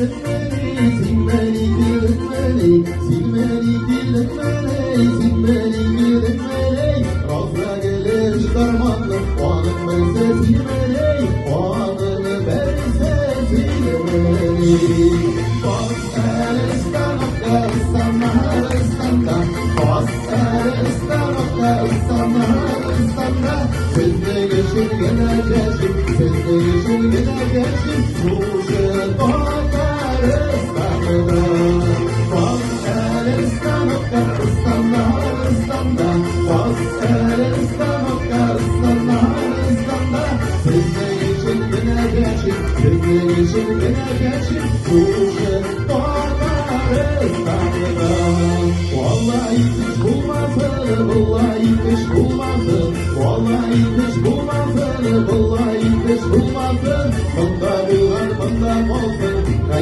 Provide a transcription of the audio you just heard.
Килдеңмени, синмени, килдеңмени, синмени, килдеңмени, синмени, килдеңмени? Роза гөле өч тармаклы, аның берсе синмени, аның берсе синмени? Татарстановка, Самарстанда, Татарстановка, Самарстанда, сезнең өчен генә яшим, сезнең өчен генә яшим, шушы Татарстанда.